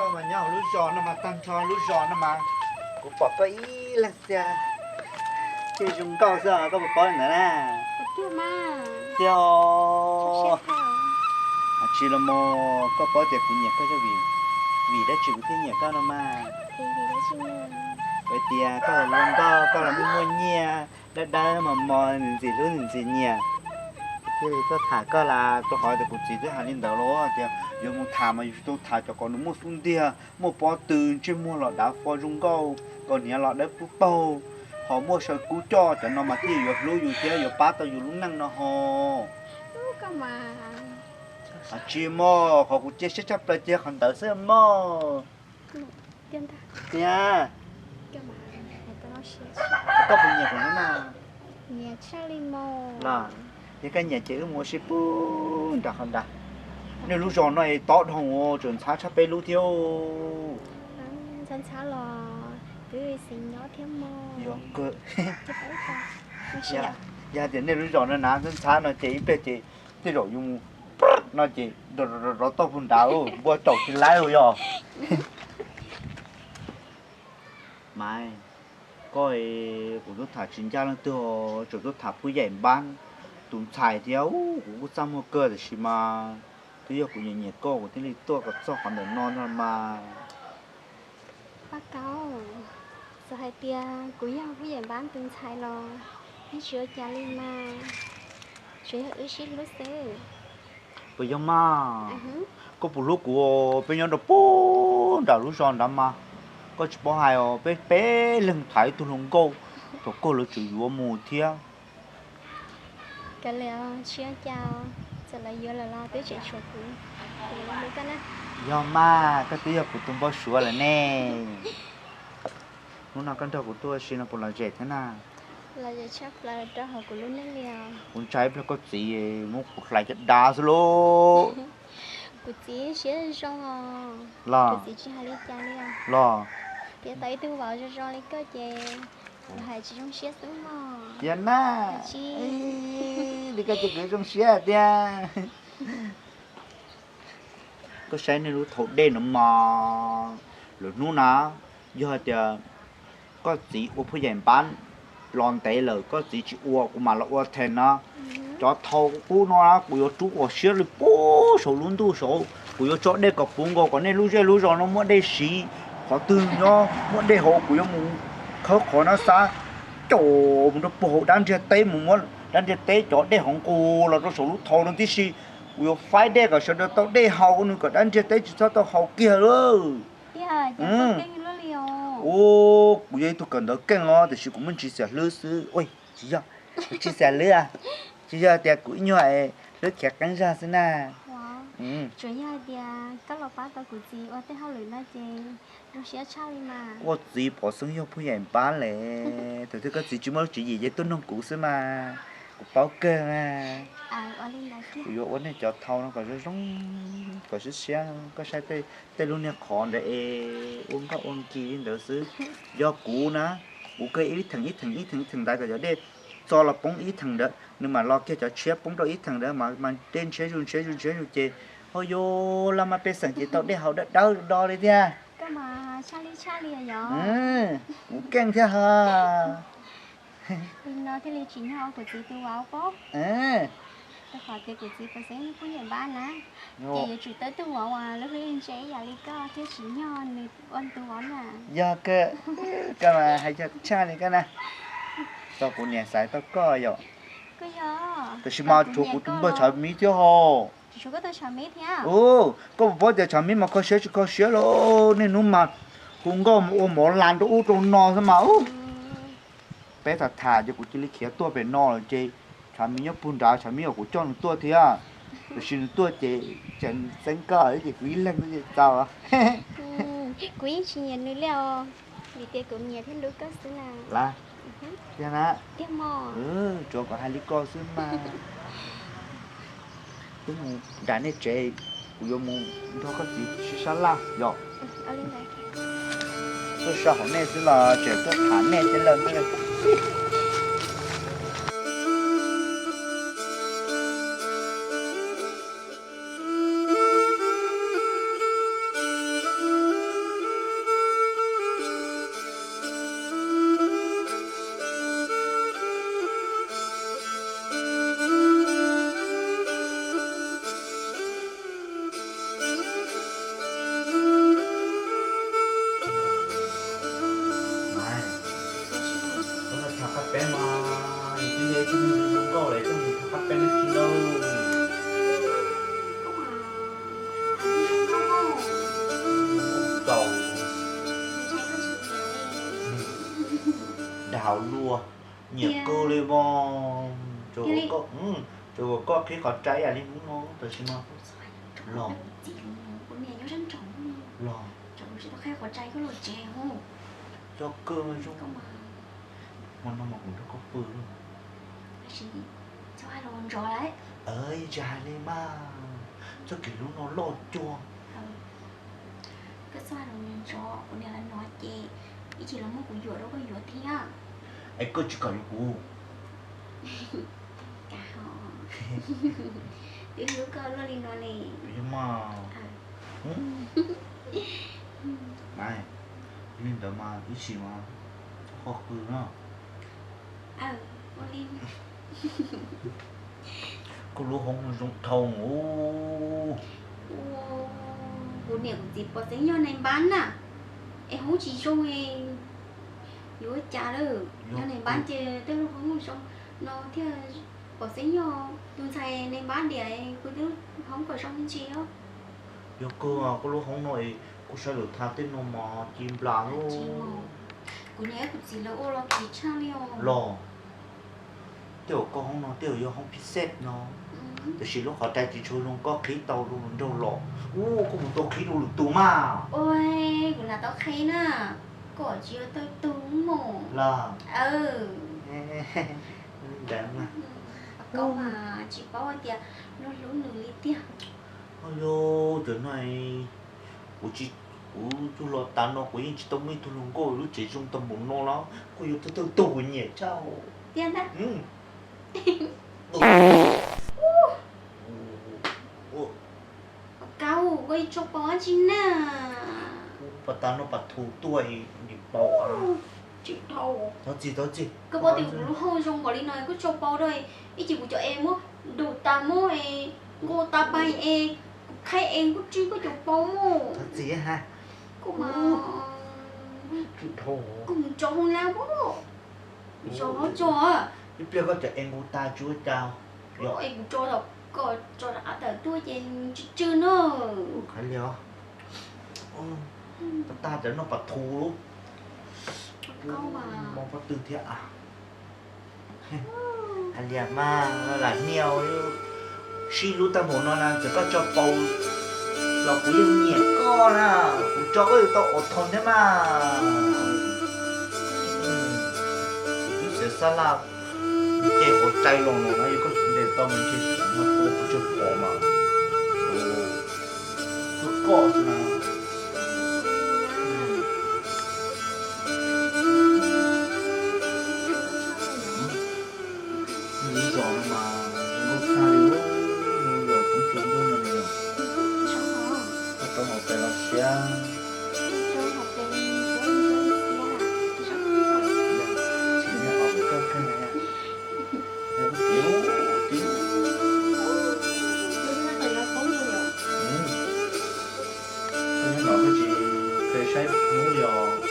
Koj mas nyob hauv lub zos no mas tag nrho lub zos no mas kuv pom koj ib leeg xwb, ces zoo nkauj xwb os, koj puas paub li ntawd na? Tiag, tsis los mas koj paub tias kuv nyiam koj yog vim, vim dab tsi kuv thiaj nyiam koj no mas? Vim tias koj los zoo nkauj, koj los muaj muaj nyiaj, dawb dawb mos mos, ntxim hlub ntxim nyiam. Thiaj li tuaj tham koj las, rau qhov tias kuv txiv twb hais li ntawd los tias yuav mus tham mas yuav tsum tau tham cov kom nws muaj xub ntiag, muaj pob tw, ntsej muag los dav fo zoo nkauj, kom hniav los dawb paug paug, ho muaj saw kub coj, cov no mas thiaj yuav hlub yus thiab yuav pab tau yus lub neej no ho. Tsis mog, qhov kuv cia siab tshaj plaws cia qhov ntawd xwb mog. Tiag, koj puas nyiam kuv no na? Los, yog koj nyiam ces wb mus ua si pub nram qhov nrad. Nej lub zos no es tob dhau, tseem ntxhab tshaj peb lub thiab. Yog tias nej lub zos no na ntxhab ntxhab no ces ib pliag ces tej zaum yus mus no ces rov toj puag nrad, npua caum tsis laib yog. Mas koj, kuv twb tham tsis ncaj leej twg, tseem tuaj tham Phub Yaim Npab tus ntxhais thiab, kuv kuj txaj muag kawg tiam sis mas twb yog kuv nyiam nyiam koj kuv thiaj li tuaj kom txog qhov ntawm no no mas. Paj Kaub, txawm hais tias kuv yog Phub Yaim Npab tus ntxhais los yeej tsis ua cas li mas, tsuas yog wb sib hlub xwb. Puas yog mas? Koj puas hlub kuv? Peb nyob rau pem nram lub zos nrad mas, koj tsis paub hais os, peb peb leeg tham ib tug hluas nkauj, thaum kawg lawv tseem yuav mus thiab. Kav liam, tsis ua cas, txawm lawv yuav lawm los twb tseem tshuav kuv. Yog mas, koj twb yog kuv tus npau suav lawm ne. Hnub no koj nrog kuv tuaj ua si no puas lom zem thiab na? Lom zem tshaj plaws rau hauv kuv lub neej li os. Kuv ntshai ib pliag koj txiv muab kuv hlais caj dab xwb lauj. Kuv txiv siab zoo os. Los, kuv txiv tsis hais li cas li os. Los, piav tau ib tug vauv zoo zoo li koj ces lawv hais tsis zoo siab xwb mog. Yog na, li koj ces kuv zoo siab tiag. Koj saib nej lub thau dej no mog, lwm hnub na, yog hais tias koj txiv ua Phub Yaim Npab los ntev lawm koj txiv tsis ua kuv mam los ua theem no. Cov thau qub no kuv yuav rub ua siab li puag saum lub ntuj saud, kuv yuav tso dej kom puv nkaus kom nej lub zej lub zos no muaj dej siv. Qhov twg nyob muaj dej haus kuv yuav mus khawb qhov no xav caum mus rau puag hauv dab ntiag teb mus muab dab ntiag teb cov dej haus nqus los rau saum lub thau no tib si. Kuv yuav faib dej kom sawv daws tau dej haus, nws kom dab ntiag teb tsis txhob tau haus kiag lawm. Ua, kuv yog ib tug kawm ntawv keej os, tiam sis kuv muaj ntsis xiam hlwb xwb. Tsis yog, tsis xiam hlwb, tsis yog tias kuv ib nyuag hlwb khiav qeeb zag xwb na. Tsuas yog hais tias koj los pab tau kuv txiv ua tej hauj lwm no ces zoo siab tshaj li mas. Koj txiv Pov Xeeb yog Phub Yaim Npab le, thaum twg koj txiv tsis muaj lub tswv yim ces tuaj noog kuv xwb mas, kuv paub kawg mas. Kuv yuav ua nej cov thau no kom zoo zoo, kom siab siab. Koj saib tej lub niag qhov ntawd es ua nkauj ua nkig li ntawd xwb. Yog kuv na, kuv kawg ib theem ib theem ib theem ib theem ntawd kom cov dej txo los poob ib theem ntawd, nws mam los kiag cov tshiab poob rau ib theem ntawd mas dej ntshiab zus ntshiab zus ntshiab zus ces, hauj yus, laj maj pej xeem ces tau dej haus dawb dawb do li thiab. Kuv keej thiab ha. Li no thiaj li tsim nyog kuv txiv tus vauv pob. Rau qhov tias kuv txiv Pov Xeeb Phub Yaim Npab na, ces yuav tsum tau tug vauv uas lub hlwb ntse ib yam li koj thiaj tsim nyog nws ua tus vauv na. Yog kawg, koj mas hais yog tshaj li koj na. Tau kuv niam xaiv tau koj yom. Tiam sis mas tshuav kuv tus npawg Tshav Mib thiab ho. Koj puas paub tias Tshav Mib mas kho siab tsis kho siab los niaj hnub mas hu nkauj mus ua mov las rau ub rau no xwb mas. Peb tham tham ces kuv cia li khiav tuaj pem no lawm ces Tshav Mib nyob puag nrad, Tshav Mib kom kuv coj nws tuaj thiab. Tiam sis nws tuaj ces tseem txeeb koj ces kuv ib leeg xwb ces txaus. Kuv yeej tsis nyiam nws li os, vim tias kuv nyiam thiab hlub koj xwb na. Tiag na. Tsuav kom hais li koj xwb mas. Wb mus nram nej tsev, kuv yuav mus nrog koj txiv sib sab laj yom. Tuaj so hauv nej xwb los tseem tuaj tham nej tej laus xwb. Mog, tsuas kom koj qhib qhov rai ib yam li hnub no tam sim no los. Los, cov kawg, hmo no mas kuv nrog koj pw. Tsis hais li mas, txoj kev hlub no loj cuag. Koj txhob hais lus ntxov, kuv niam lawv hnov ces ib chim los muab kuv yuam rau koj yuav thiab. Es koj tsis kam yuav kuv? Kav hov, twb hlub koj luaj li no ne. Yog mas. Li ntawd mas ib chim mas txhob qw no. Koj lub hoob no zoo dhau os. Kuv niam kuv txiv pom xeeb yog nais npab na, es hoob tsis zoo, yuav ua cas lawm. Yog nais npab ces tej lub hoob zoo no thiaj pom xeeb yog tus ntxhais nais npab diam, kuv twb hoob kom zoo ntsis os. Yog kawg, koj lub hoob no es kuv saib lawv thav tej no mas ci nplas lawm. Kuv niam kuv txiv lawv ua los kim tshaj li os. Los, tej zaum koj hoob no tej zaum yog hoob phij xej no, tiam sis lub qhov rai tsis tshua zoo, koj qhib tau zoo nraug los. Ub, koj mus tau qhib rau lwm tus mas. Ua, kuv lam tau qhib na, koj tsis yog tawg tug mus. Los, ntawd mas, koj mas tsis paub hais tias luag hlub nws li tiag. Yog cov no, kuv tsis, kuv tug los tas no kuv yeej tsis tau muaj ib tug hluas nkauj lub tsev zoo tau npaum no los, koj yog tawg tug kuv nyiam tshaj. Tiag ntag. Koj ua tso paus dab tsi na? Pas tas no pas thu tuaj nim paus. Tsis dhau. Thov txim, thov txim. Koj paub tias kuv lub hoob zoo npaum li no koj tso paus rau, ib chim kuv cov es muab dum tas muab es nqus tas pais es kuv qhaib es kuj tswj koj cov paus mus. Thov txim ha. Koj mas, koj mus tso hauv lab pob. Tso hauv tso. Ib pliag koj cov es nqus tas tsis ua cas. Es kuv tso, koj tso rov qab tawm tuaj ces tsw tsw na. Hais li os. Pas tas cov no pas thu lub. Koj mas, mob pob tw thiab a. Hais li mas lam niaj sib hlub tag npaum no na, txawm koj tso paus los kuv yeej nyiam koj na, kuv tso koj yuav tau ua thoo thiab mas. Kuv twb xiav xab laj nce qhov rai los no na, yog koj ntes tau mas ntshe kuv tsis pom mas. Koj xwb na. Lub zos no mas zoo nkauj tshaj li, lub zos coob tsaus ntuj no li os. Koj rov hauv pes los siab. Tsis nyob hauv pes koj kheej na. Yog koj txiv, txiv. Koj nyob no koj tsis pes saib hnub li os.